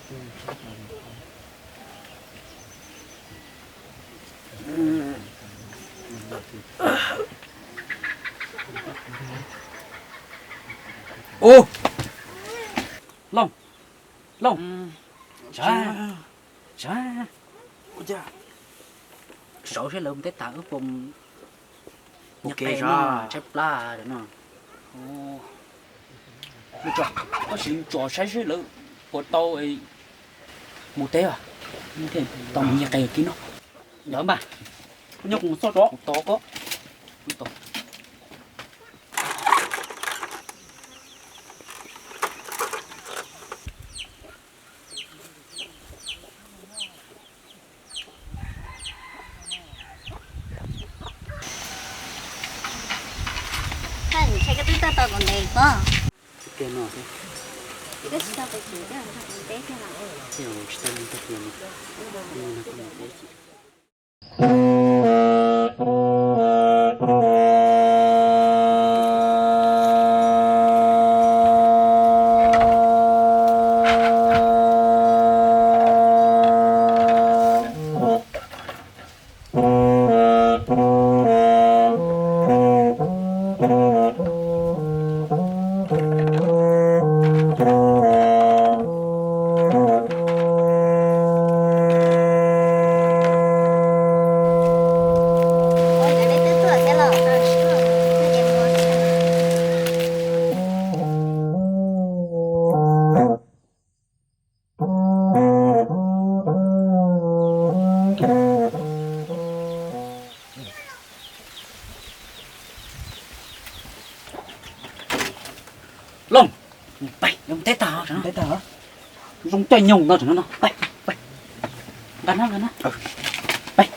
Ub, Looj, Looj, sav, sav, saib seb lawv mus teb tas wb puas mus nyiag qe no, tshaib plab no. Tab sis tsom saib seb lawv puas tau mus teb, tau mus nyiag qe kiag no. Ntawd mas, nyob kuv mus txog tso, kuv tos koj. Koj ntshai koj twb tau tau kuv ntev koj. Koj tsis tau kuv txiv, koj tau kuv ntev thiab los? Tsis tau, tsis tau. Looj, pais, teb tag, teb tag. Zoo caij nyoog ntau tseem no no. Pais, pais. Nqa na, nqa na. Pais.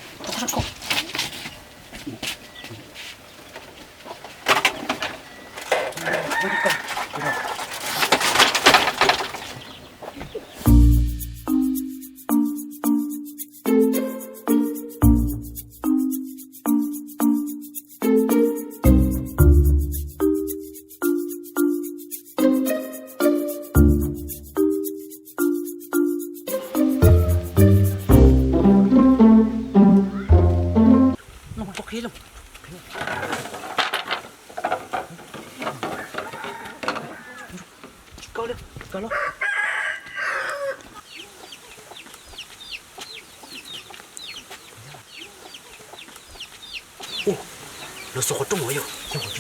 Lawv xuas qhov rooj los yog,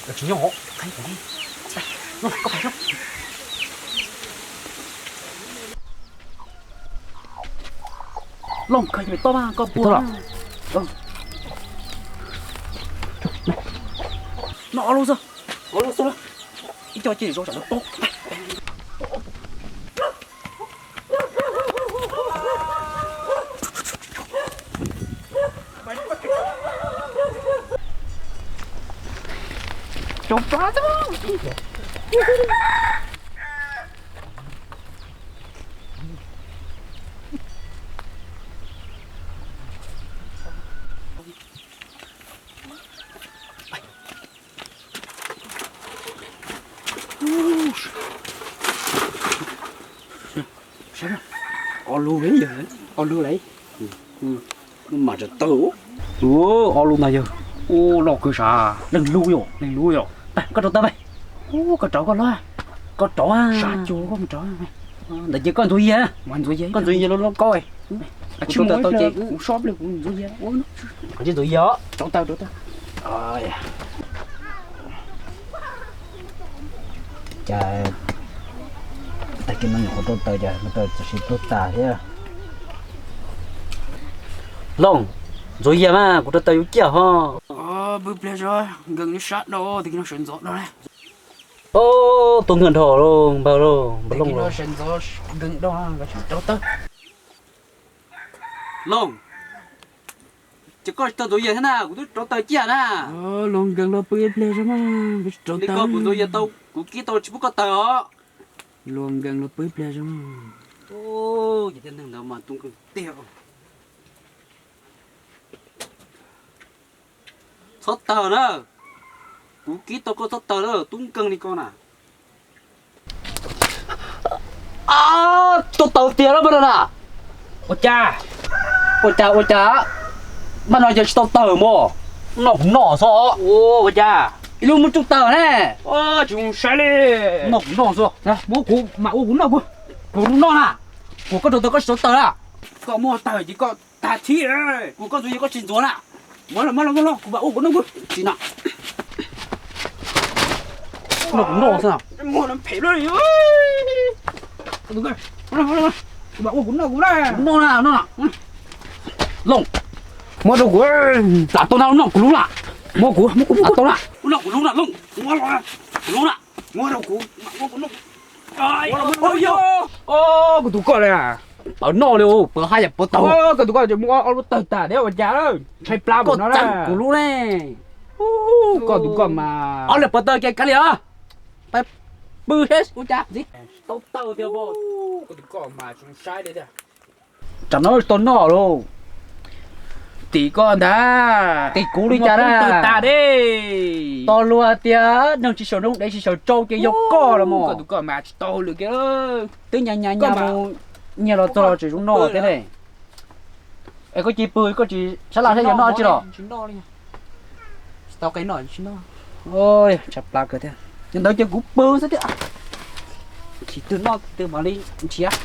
yog tsis nyob hov, qhib kuv li. Koj pais no. Looj, khaws cov pem toj mas koj puas? No ob lub xwb, ob lub xwb. Ib co cia zoo tsam lawv paub. Ob lub, ob lub lawm. Mam tawm tawg. Ob lub ntag yawg. Ub, loj kawg sav. Leej lub yom, leej lub yom. Koj rauv taws pais. Ub, koj rauv koj los. Koj rauv. Sab cuag koj mus rauv. Ntawd ces koj ntxuav yias. Koj ntxuav yias los koj. Tsis mus tau ces kuv sob pliag kuv ntxuav yias. Qhov tsis ntxuav yias os. Rauv taws, rauv taws. Cas tag kis no nyuam qhuav rauv taws cas rauv taws txawm siav tuag tas thiab. Looj, ntxuav yias mas kuv rauv taws yuav ciaj ho. Pw pliag tso, nkees sab dhau, tag kis no sawv ntxov dhau na. Ob tug nkag nrho lauj, npawg lauj, npawg Looj lauj. Sawv ntxov nkees dhau, rauv taws. Looj, ces koj tsis tau ntxuav yias thiab na, kuv twb rauv taws ciaj na. Luag nkees los pw ib pliag tso mas, koj tsis rauv taws. Koj kuv ntxuav yias tau, kuv kib tau tsis pub koj taws os. Luag nkees los pw ib pliag tso mas. Ces tej neeg ntawd mas tub nkeeg tiag. Txhob taws na, kuv kib tau koj txhob taws na, tub nkeeg li koj na. Ab, tsis tau tawg tiag lawm pab no na. Ua cas? Ua cas ua cas? Pab no ces tsis tau tawg mog. Noj kuv noj xwb. Ua cas? Ib lub muaj coob tawg ne. Tsis mus saib li. Noj kuv noj xwb. Muab kuv mam ua kuv noj kuv. Kuv noj na. Kuv koj rau tawg koj tsis tau tawg na. Koj muab tawg ces koj tag thib. Kuv koj ntxuav ces koj tsis ntxuav na. Muab los muab los muab los kuv mam ua kuv noj kuv. Tsis na. Noj kuv noj xwb. Muab no phem lawm. Kuv mam ua kuv noj kuv na. Kuv noj na, noj na. Looj, muab rau kuv. Plam tau na, noj kuv lub na. Muab kuv, muab kuv, muab kuv tau na. Kuv noj kuv lub na Looj. Muab los, kuv lub na. Muab rau kuv, kuv noj. Kuv tus koj li. Pawv noj li, pawv haj yam pawv taug. Koj tus koj ces muab ob lub tawg tas thiab ua cas ntshai plab koj no. Txeeb kuv lub ne. Koj tus koj mas. Ob lawm pawv taug ces kav liam. Pais pw seb ua cas ntxiv. Tau tawg tiag. Koj tus koj mas tsis saib li tiag. Tsam no tsis tau noj lauj. Tim koj ntag. Tim kuv li cas na. Tawg tas de. Tos luag tias neeg tsis sawv nroog dev tsis sawv tsau ces yog koj los mas. Koj tus koj mas tsis tau hauj lwm kiag. Twb nyas nyas nyas mus nyiag los txog los tseem zoo noj thiab ne. Es koj cia pw koj tsis sab laj sab yog noj tsi los? Tsis tau qe noj tsis noj. Tshav plaws kawg thiab. Yog ntawd ces kuv pw xwb thiab. Chim twg noj twg mam li nrhiav.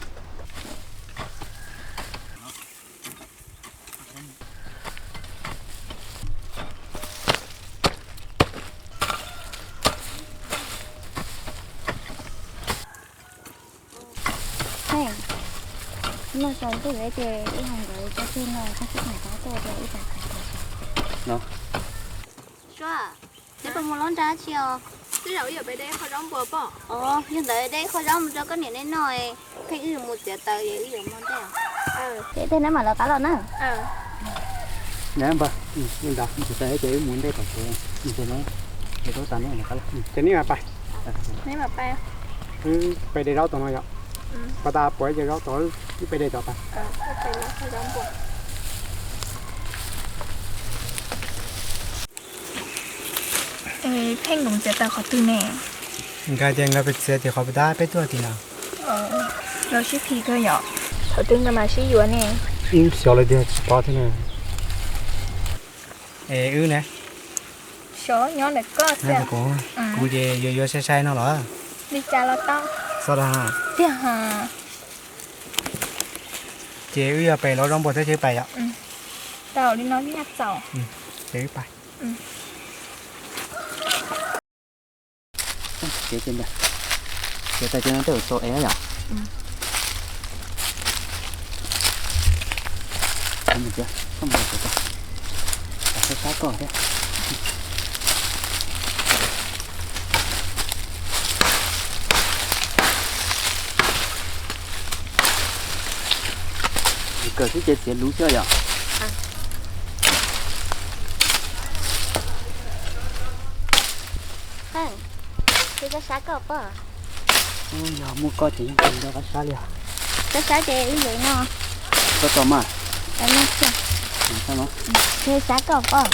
Noj tsaus ntuj lawm ces wb hais nkawd tso tseg no koj sib tham tau tuaj tias wb pais tham tau. Suab, neb puas mus lov nra tsi os? Twb zaum wb yuav pais de qho zaub npua pom. Yog ntawd de qho zaub mus rau koj niam neb noj, pheej wb mus txiav taws es wb yuav mus ntej. Ces tej neb mam lawv qab los na. Npawg, li ntawd ces wb mus ntej tom tsev, ces tau tas neb mam lawv qab los. Ces neb mam pais. Wb pais de zaub tom no yom. Pas tas puas cov zaub tom wb pais de tom pas. Pheej koom txiav taws qhov twg ne? Nkawd tias nkawd pais txiav tim qhov puas tab peb tuaj tim no. Los sib phim kawg yom. Thaum twg nkawd mam sib yuav ne? Xyov lawv tiag tsis paub thiab ne. Es wb ne? Xyov nyob ntawm koj xwb. Kuv, kuv ces yuav yuav sai sai no los. Li cas los tau. Xyov tiag. Ces wb yuav pais lov zaub npua thiab ces pais yom. Tau li no nyaj txaus. Ces wb pais. Ces ntawd, ces tas ces no tej zaum tau ev yom. Mus txiav, koj mus txiav, sab sab koj thiab. Kawm xwb ces txiav luv xwb yom. Sab sab koj pom. Yog muaj koj ces yeej kawg nrog qab sab li os. Sab sab ces wb yuav no. Koj tau mas. Sab koj pom.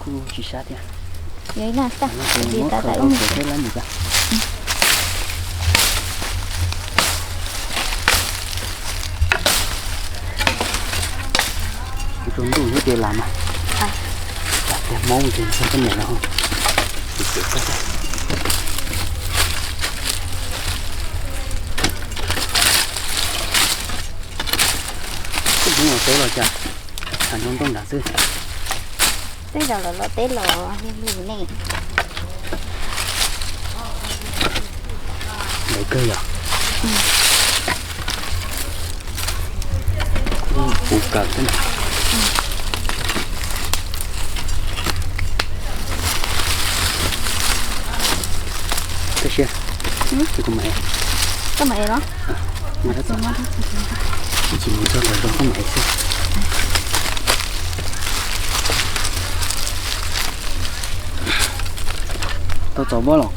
Kuj tsis sab thiab. Yuav no xwb. Muab khaws rau kuv thiab lab mus tso. Kuv tsaus ntuj thiab ces lam mas. Lam tiag Hmoob ces ntshe koj niam los. Koj Hmoob los teb los cas, tham nroo ntooj nrad xwb. Tej zaum los los teb los li ne. Ntev kawg yom. Puv kawm xwb na. Koj siab, kuv mam ev. Koj mam ev los? Ib chim mus txog tom zos koj mam ev xwb. Tau txaus npoj los?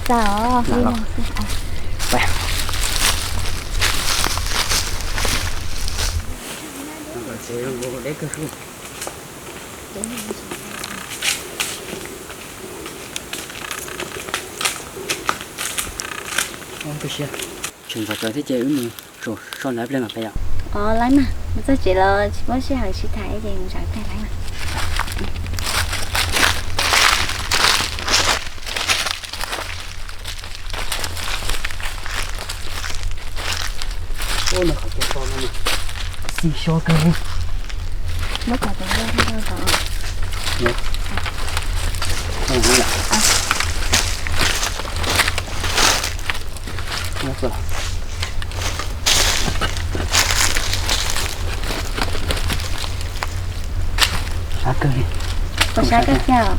Txaus. Lam los. Deb kawg. Koj siab. Tseem ntxov tsawv thiab ces wb mus so ntawd ib pliag mas peb yom. Os, lawv mas mus txog tsev los tsis muaj sij hawm sib tham ces mus tsev ib pliag lawm. Xib so kawg. Muab cov tus ntej rau tod. Sab kawg li. Puas sab kawg thiab?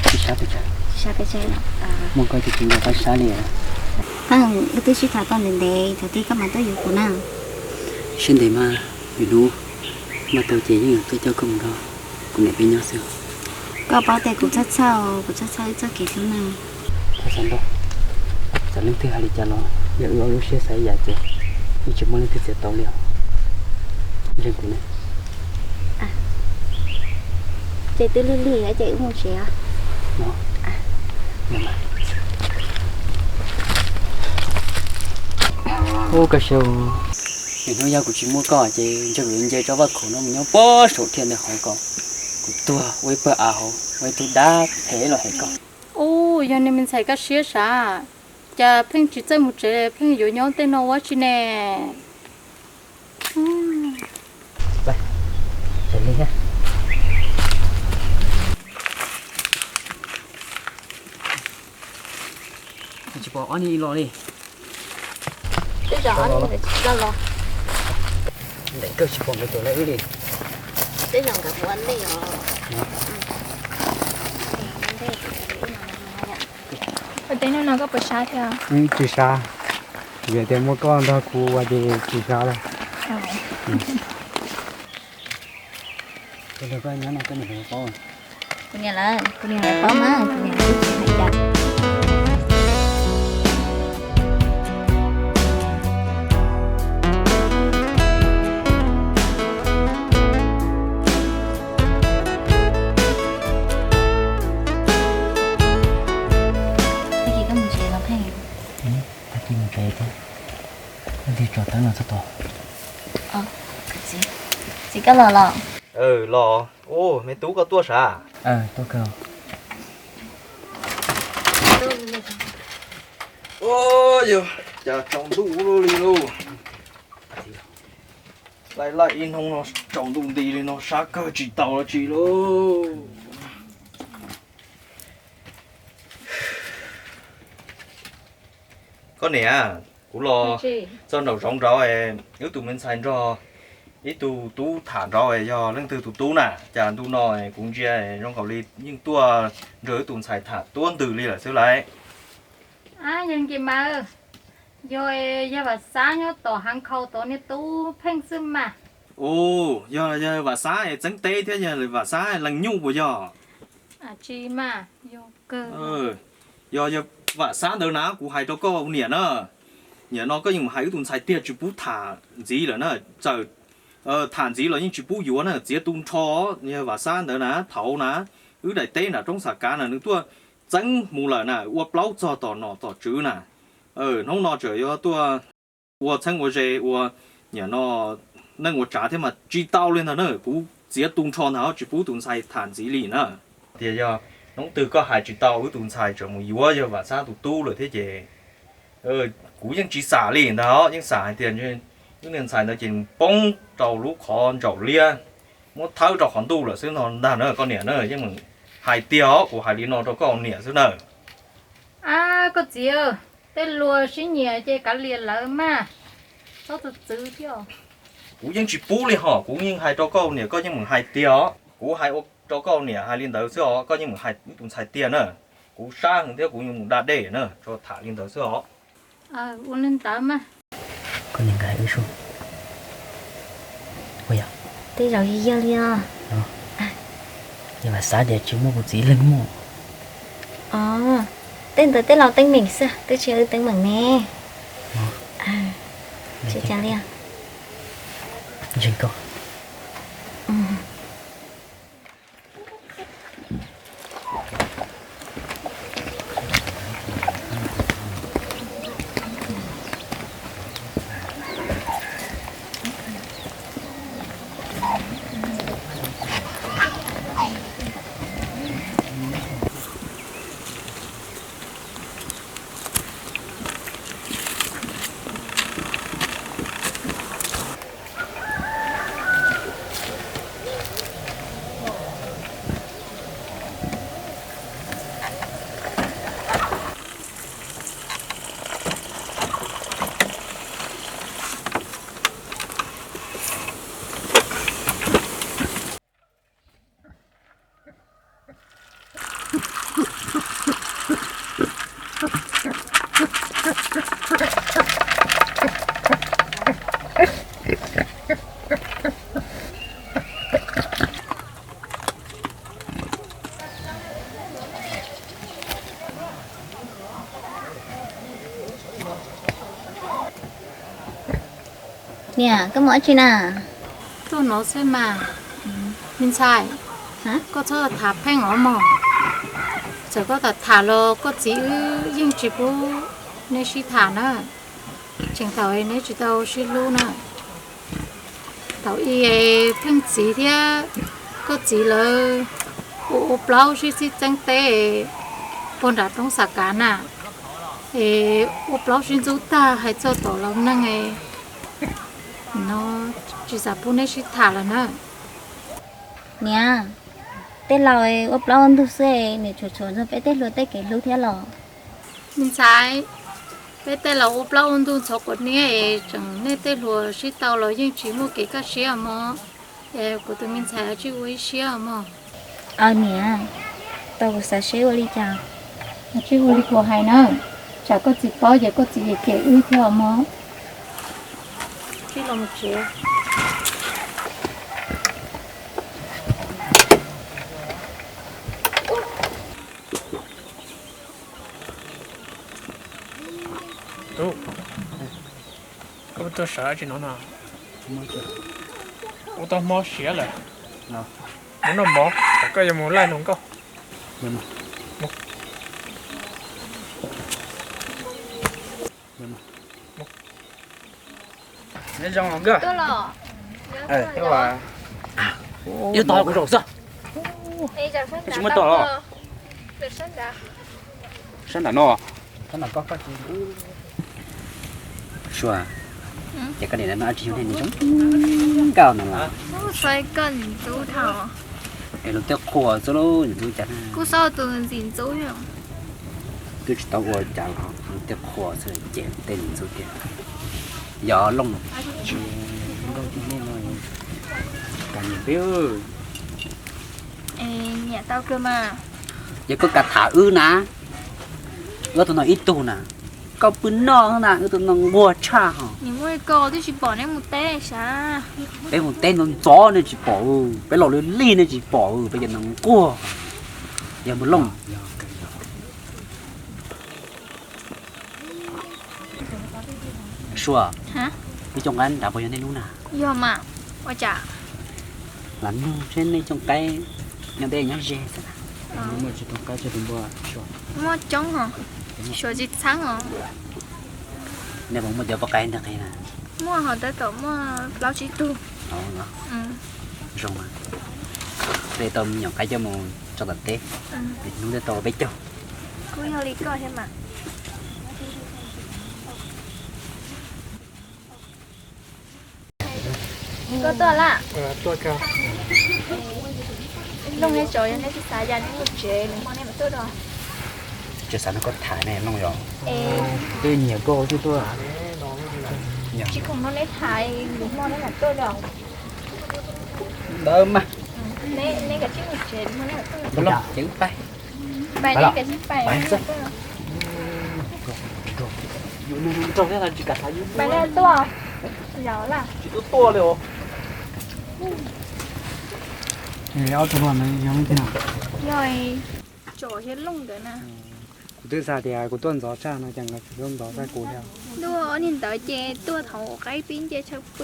Tsis sab pes tsawg. Tsis sab pes tsawg. Muaj koj ces kuv nco qab sab li. Koj, wb twb sib tham tau ntev ntev, thaum twg koj mam tuaj yuav kuv na? Siab ntev mas, lwm hnub npaj tau ces yeej yuav tuaj coj koj mus nrog kuv niam peb nyob xwb. Koj paub tias kuv txhawj txhawj, kuv txhawj txhawj wb txoj kev hlub na. Txhob xav ntau, txawm leej twg hais li cas los yog wb ob lub siab xav ib yam ces yeej tsis muaj leej twg txiav tau li os. Ntseeg kuv ne. Ces twb lig lig ces wb mus tsev os. Ub, koj saib, hnub yog kuv tsis muaj koj ces ntshe kuv yuav nce tsob vaj khaum no mus nyob puag saum thiaj ntawd hauv ko. Kuv tuag ua ib pawg av hauv, ua ib tug dab phem los hem koj. Ub, yog niag me ntxhais kaj siab sav, cas pheej tsis txawj mus tsev, pheej yuav nyob tej no ua tsi ne? Tsis pom ob niag los li. Twb zov ob niag tsis tau los. Ntev kawg tsis pom nkawd tuaj lawm wb li. Twb zov nkawd mus ua ntej os. Ua teb hnub no koj puas sab thiab? Tsis sab, vim tias muaj koj nrog kuv ua ces tsis sab lawm. Kuv niam lawv, kuv niam lawv paub mas, kuv niam lawv twb tsis hais cas. Tag kis koj mus tsev los pheej? Tag kis mus tsev thiab, leej twg tso teeb los txog tod. Txiv, koj los los? Los. Ub, me tub koj tuaj sav? Tuaj kawg. Ua, yog cas tsaus ntuj ua luaj li lauj. Laij laij ib hnub no tsaus ntuj nti li no sab kawg tsis tau dab tsi lauj. Koj niam, kuv los txog nraum zoov nraud, wb tus me ntxhais nrog ib tug tub tham nraud, yog leej twg tus tub na, cas ntu no kuv ntsia zoo nkaus li yeej tuaj nrog wb tus ntxhais tham tuab ntws li lawm xwb lauj. Yog Vam Xab nyob tom Hav Khau tod niag tub pheej xwb mas. Ub, yog, yog Vam Xab es txeeb teb thiab yog Vam Xab leej nyuj puas yog? Tsis mas, yog, yog Vam Xab ntawd na kuv hais rau koj niam na. Nim no koj yeej mus hais wb tus ntxhais tiag tsis pub tham ntxiv lawm na, txawm tham ntxiv los yeej tsis pub yuav na, txiav tu nrho. Yog Vam Xab ntawd na, thaud na, wb daim teb nram roob Xam Kav na nws tuaj txeeb mus lawm na, ua plaub txog tom nom tom tswv na. Hnub no tseem yuav tuaj ua txheeb ua ze ua, nim no neej ua tsav thiab mas tsis tau li ntag na, kuv txiav tu nrho ntag tsis pub tus ntxhais tham ntxiv li na. Tias yog hnub twg koj hais tsis tau wb tus ntxhais tseem mus yuav yog Vam Xab tus tub lawm thiab ces kuv yeej tsis xam li ntag, yeej xam hais tias wb niag ntxhais ntawd ces poob rau lub qhov ntsaum liab, muab thawb rau qhov ntuj lawm xwb no ntag na koj niam na, yeej meem hais tiag os, kuv hais li no rau koj niam xwb na. Ab, koj txiv, tej luag sib nyiam ces kav liam lawv mas, txhob txwv txwv thiab. Kuv yeej tsis pub li hos, kuv yeej hais rau koj niam koj yeej meem hais tiag os, kuv hais ua rau koj niam hais li ntawd xwb os, koj yeej meem hais wb tus ntxhais tiag na. Kuv sab heev thiab kuv yeej mus da dej na, tso tham li ntawd xwb os. Ua li ntawd mas. Koj niam nkawd hais wb sub. Ua yog? Tej zaum yog yog li os. Yog Vam Xab tias tsis muaj kuv txiv leej muaj. Os, tej ntawd tej laus teeb meem xwb, twb tsis yog wb teeb meem ne. Tsis cas li os. Ntseeg koj. Niam, koj mus dab tsi na? Tuaj no xwb mas. Me ntxhais, koj txhob tham pheej os mog. Txawm koj tham tham los koj txiv wb yeej tsis pub neb sib tham na. Tseem thaum neb tsis tau sib hlub na. Thaum ub pheej txiv thiab koj txiv lawv ua ua plaub sib txeeb teb puag nram roob Xav Kav na, es ua plaub sib ntxub tag hais txog tom laus neeg no, tsis xav pub neb sib tham lawm na. Niam, tej laus ua plaub ua ntug xwb, niam tshuav tshuav ntxog peb tej hluas tej kev hlub thiab los? Me ntxhais, peb tej laus ua plaub ua ntug ntxhov quav niab es tseem nej tej hluas sib tau los yeej tsis muaj kev kaj siab mog. Es kuv tus me ntxhais tsij ua ib siab mog. Aw niam, tau kuv xav seb ua li cas? Tsij ua li kuv hais na, tsam koj txiv paub ces koj txiv cem wb thiab mog. Tsij los mus tsev. Tub, koj tuaj sawv dab tsi no no? Ua tau hmo siav lawm, mus noj mov, koj yuav mus laij hluas nkauj. Nyob zoo los nkauj. Yuav tau kuv zaum xwb. Tsis muaj tau los. Sab nram no. Sua, ces koj niam no tsis yog neeg zoo nkauj no los? Es luag tej qhua xwb lauj, ntxub cas. Twb tsis tau ua cas los luag tej qhua xwb ces tej ntxub tiag. Yog Looj, tsis nkauj tiag nej no, kam nyiam peb. Yog koj kam tham wb na, wb tus no ib tug na, koj pw noj na, wb tus no nquag tshaj ho. Peb mus teb ntxov ntxov nej tsis pom, peb los lwj lwj nej tsis pom, peb cov no nquag. Yog mus Looj. Sua, nej cooj qaib nrad puas yog nej lub na? Yog mas, ua cas? Lam nug seb nej cooj qaib nyob deb nyob ze xwb. Muaj coob os, Suav tsis txheeb os. Nej puas muaj cov poj qaib ntawd qhia na? Muaj, ho tab tom muaj plaub tsib tug. Zoo mas, tej tau me nyuam qaib coj mus tso tom teb, hnub tej tau peb caug. Kuj yog li koj thiab mas. Koj tuaj lawm? Looj thiab Tsov, yog neb tsis xav ya neb mus tsev, nws hmo nej mam tuaj dua. Tsis xav nrog koj tham ne Looj yom. Twb nyiam koj thiaj tuaj. Tsis khoom no neb tham, nws hmo neb mam tuaj dua. Ntawd mas. Neb kav tsij mus tsev, nws hmo neb mam tuaj. Looj, ces wb pais. Pais, neb kav tsij pais. Yus neeg zoo nraug thiab tsis kam tham yus. Pais, neb tuaj. Tsis tuaj tuaj li os. Ob tug no yog leej twg? Yog Tsov thiab Looj nkawd na. Kuv twb xav tias kuv tuaj ntxov tshaj no ces nkawd tsis tuaj ntxov tshaj kuv thiab. Tuaj ob niag ntawd ces tuaj thaum qaib pib nce tshaw pw.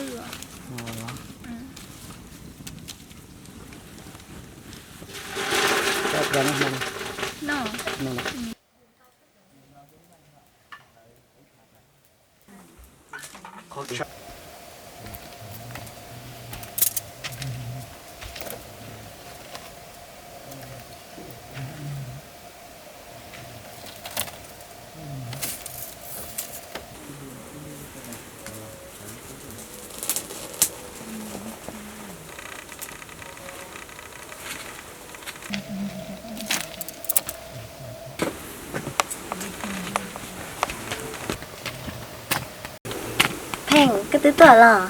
Pheej, koj twb tuaj los?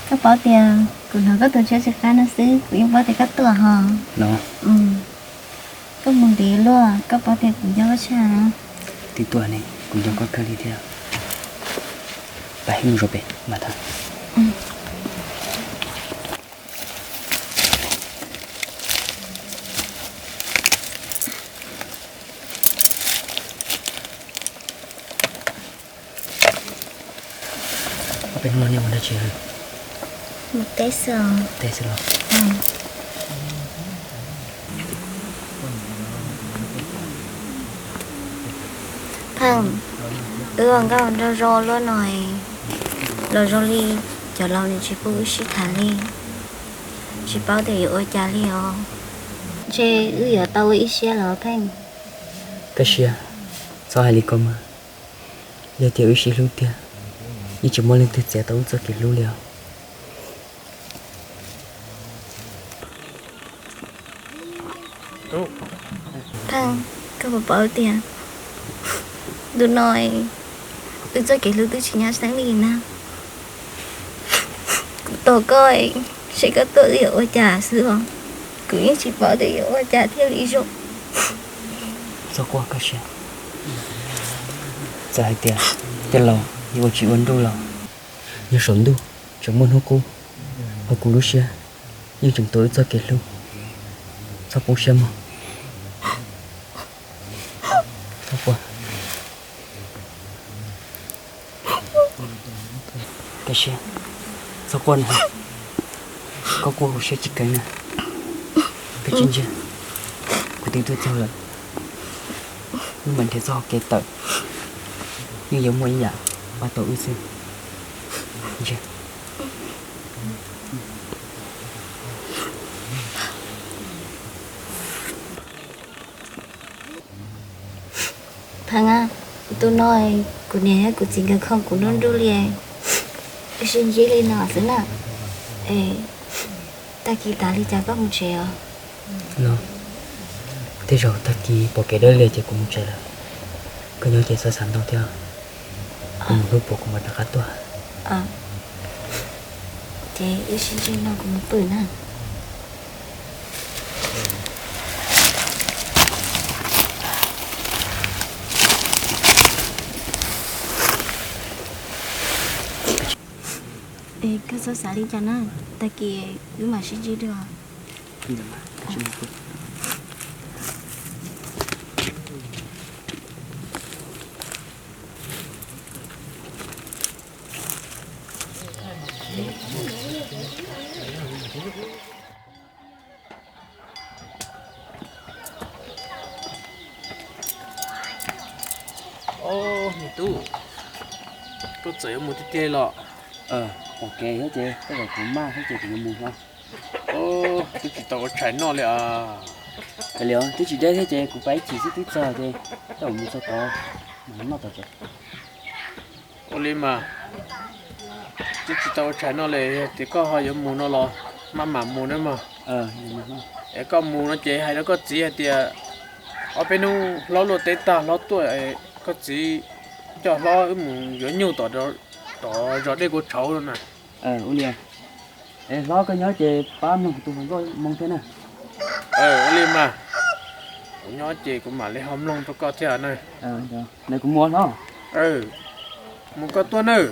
Koj paub tias kuv hnov koj tus ntshiab tsis qab no xwb kuv yeej paub tias koj tuaj ho. Koj mus ntev luaj, koj paub tias kuv nco koj tshaj. Twb tuaj ne, kuv nco koj kawg li thiab. Pab mus zaum pem mas tham. Peb hnub no nej mus dab tsi? Mus teb xwb os. Teb xwb los? Pheej, wb ua nkauj nraug zoo luaj no, los zoo li cov laus nws tsis pub wb sib tham li, tsis paub tias yuav ua cas li os. Ntshe wb yuav tau ua ib siab los Pheej. Kaj Siab, txhob hais li ko mas. Yog tias wb sib hlub tiag, yeej tsis muaj leej twg txiav tau wb txoj kev hlub li os. Pheej, koj puas paub tias ntu no wb txoj kev hlub twb tsis nyab xeeb li na. Kuv tos koj, seb koj tuaj wb yuav ua cas xwb os. Kuv yeej tsis paub tias yuav ua cas thiaj li zoo. Txhob quaj Kaj Siab. Txawm hais tias tej laus yuav ua tsis ua nruj los, nyob saum ntuj tseem muaj hnub qub, hos kuv lub siab yeej tseem tuav wb txoj kev hlub. Txhob poob siab mog. Txhob quaj. Kaj Siab, txhob quaj na. Koj quaj kuv siab tsis kheev na. Koj tsis ntsia, kuv twb tuaj txog lawm. Wb mam nrhiav txoj hau kev tawm, yeej yuav muaj ib yam pab tau wb xwb. Ntsia. Pheej, ntu no kuv niam thiab kuv txiv nkawd khoo kuv nruj nruj li, wb sib ntsib li no xwb na. Es tag kis tas li cas koj mus tsev os? Los, tej zaum tag kis pom kev dawb lias ces kuv mus tsev lawm. Koj nyob ces txhob xav ntau thiab, kuv mus hlub puas kuv mam rov qab tuaj. Ces wb sib ntsib no kuv mus pw na. Es koj txhob xav li cas na, tag kis wb mam sib ntsib dua. Ob, me tub, koj txawm yuav mus tiag tiag los? Pom kev thiab ces tej zaum kuv maj thiab ces kuv yuav mus no. Twb tsis tau ua tshais noj li os. Kav liam, twb tsis deb thiab ces kuv pab ib chim xwb twb txog ces koj mus txog tod, mus noj tom tsev. Ua li mas, twb tsis tau ua tshais noj li, yog tias koj ho yuav mus no los maj mam mus nawb mog. Es koj mus no ces hais rau koj txiv hais tias ob peb hnub hlob luaj teb tag hlob tuaj, koj txiv coj hlob wb mus yuav nyuj tom, tom zos Dej Kua Tshauv no na. Ua li, es hlob koj nyob ces pab mloog kuv tus hluas nkauj Moo thiab na. Ua li mas, kuv nyob ces kuv mam li ho mloog rau koj thiab na. Kuv mus hlob. Mus koj tuaj nawb.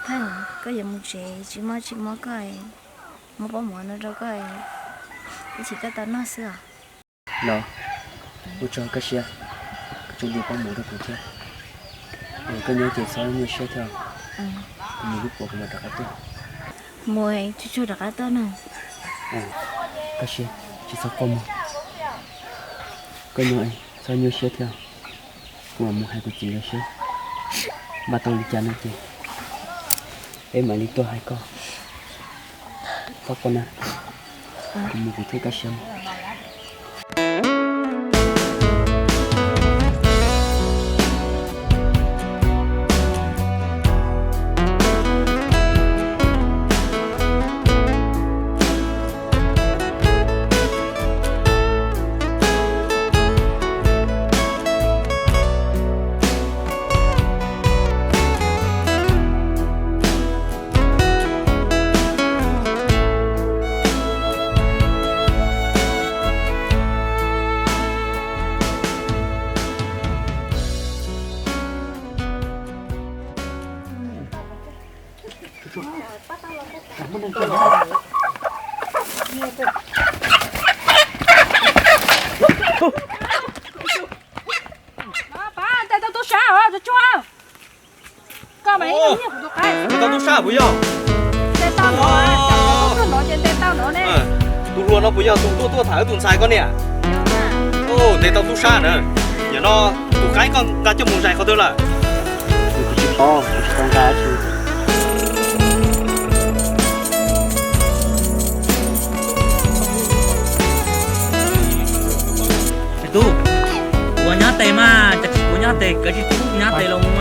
Pheej, koj yuav mus tsev tsis mob tsis mob koj, muab pob mov no rau koj, ib chim koj tau noj xwb os. Los, ua tsaug Kaj Siab, koj tseem yuav pob mov rau kuv thiab. Koj nyob ces txhob nyuaj siab thiab, kuv mus hlub puas kuv mam rov qab tuaj. Mus tsuag tsuag rov qab tuaj na. Kaj Siab. Tsis txhob quaj mus, koj nyob txhob nyuaj siab thiab. Kuv mam mus hais kuv txiv lawv seb npaj tau li cas no ces peb mam li tuaj hais koj. Txhob quaj na, kuv mus kuv thiaj kaj siab mus. Ntes tau tub sab os, tsuag tsuag. Koj mas ib tug nyiag kuv tus qaib. Ntes tau tub sab puas yog? Ntes tau no, tub tuaj no ces ntes tau no ne. Tus hluas no puas yog tus tuaj tuaj tham wb tus ntxhais koj niam? Ntes tau tub sab na. Yog no tus qaib koj nqa coj mus zais qhov twg lawm? Kuv tsis paub, kuv tsis tau nqa tsi. Tub, kuv nyob tes mas, kuv nyob tes, koj tsis pub nyob tes los mus.